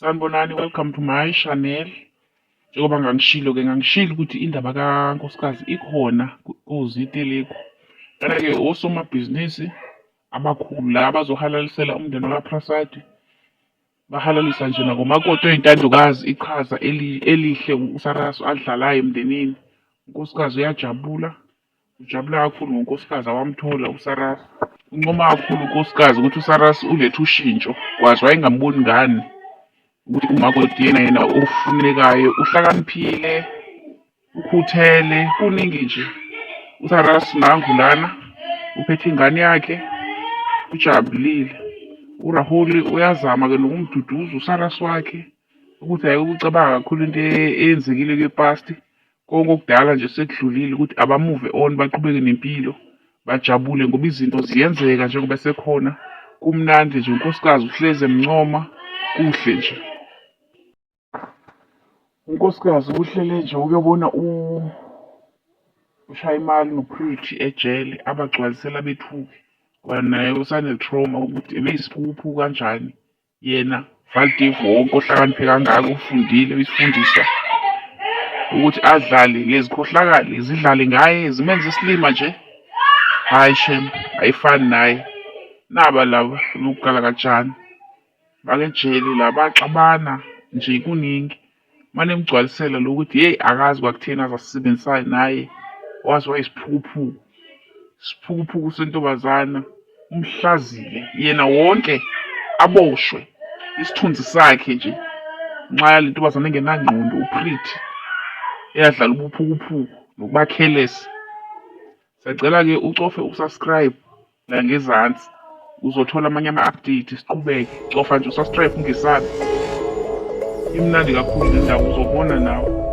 Sanibonani, welcome to my channel. Njengoba ngangishilo-ke, ngangishilo ukuthi indaba kankosikazi ikhona koZitelekhu. Lana-ke osomabhizinisi abakhulu la abazohalalisela umndeni wakaPrasad. Bahalalisa nje nakumakoti oyintandokazi iqhaza elihle uSarasu alidlalayo emndenini. Unkosikazi uyajabula. Ujabula kakhulu ngonkosikazi awamthola uSaras. Uncoma kakhulu unkosikazi ukuthi uSaras ulethe ushintsho kwazi wayengamboni ngani ukuthi umakoti yena yena ofunekayo uhlakaniphile ukhuthele kuningi nje. USaras nangu lana uphethe ingane yakhe ujabulile. URahul uyazama-ke nokumduduza uSaras wakhe ukuthi ayeke ukucabanga kakhulu into eyenzekile kwi-past. Konke okudala nje sekudlulile ukuthi abamuve on baqhubeke nempilo bajabule ngoba izinto ziyenzeka njengoba esekhona kumnandi nje unkosikazi uhlezi emncoma kuhle nje. Unkosikazi uhlele nje ukuyobona uShayimali noPretty ejele abagcwalisela bethuke ngoba naye usane-trauma ukuthi ebeyisiphukuphuku kanjani. Yena Valdiv wonke ohlakaniphe kangaka ufundile uyisifundiswa ukuthi adlale lezikhohlakali zidlale ngaye zimenze isilima nje. Hhayi shem ayifani naye. Naba laba nokugalakajana bakejele la baxabana nje kuningi. Mane emgcwalisela lo ukuthi yeyi akazi kwakutheni aze asisebenzisane naye waze wayisiphukuphuku. Isiphukuphuku sentombazana umhlazile yena wonke aboshwe isithunzi sakhe nje nxa yale ntombazane engenangqondo uPretty eyadlala ubuphukuphuku nokuba careless. Siyacela-ke ucofe usubscribe la ngezansi uzothola amanye ama-update siqhubeke. Cofa nje usubscribe ungesabi. Imnandi kakhulu le ndaba uzobona nawe.